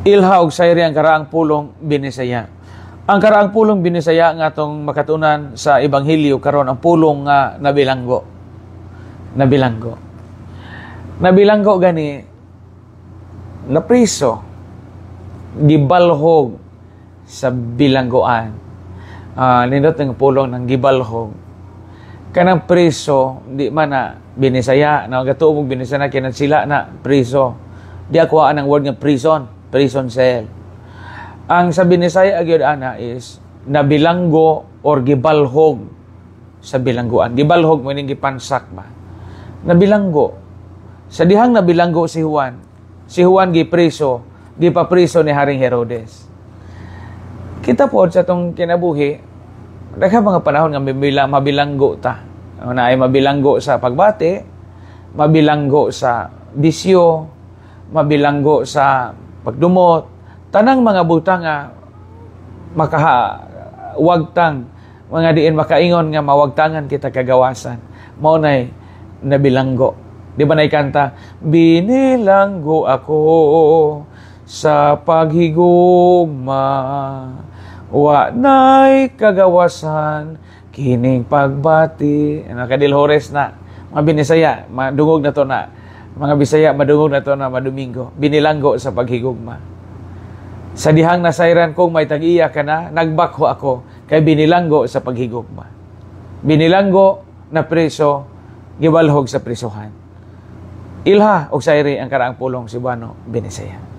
Ilha og sayri ang karaang pulong Binisaya. Ang karaang pulong Binisaya nga atong makatunan sa Ebanghelyo karon, ang pulong nga nabilanggo. Nabilanggo. Nabilanggo gani, napriso, gibalhog sa bilanggoan. Nindot ang pulong ng gibalhog. Kanang priso, di man na Binisaya, na gatuo mong Binisaya na kinansila na priso. Di ako ang word nga prison, prison cell. Ang sa Binisaya gyud ana is nabilanggo or gibalhog sa bilanggoan. Gibalhog mo ning gipansak ba. Nabilanggo. Sa dihang nabilanggo si Juan, si Juan gipriso, gipapriso ni Haring Herodes. Kita po sa atong kinabuhi, daghan mga panahon nga mabilanggo ta. Na ay mabilanggo sa pagbati, mabilanggo sa bisyo, mabilanggo sa pagdumot, tanang mga butang nga makahawagtang, mga diin makaingon nga mawagtangan kita kagawasan. Mao nay nabilanggo. Di ba nay kanta, "Binilanggo ako sa paghigugma, wa nay kagawasan kining pagbati"? Ano kadilhores na mga Binisaya, madungog na to na mga Bisaya, madungog na to na madomingo, "Binilanggo sa paghigugma." Sa dihang nasayran kong may tag-iya ka na, nagbakho ako kay binilanggo sa paghigugma. Binilanggo na preso, gibalhog sa prisuhan. Ilha og sayri ang karaang pulong Cebuano Binisaya.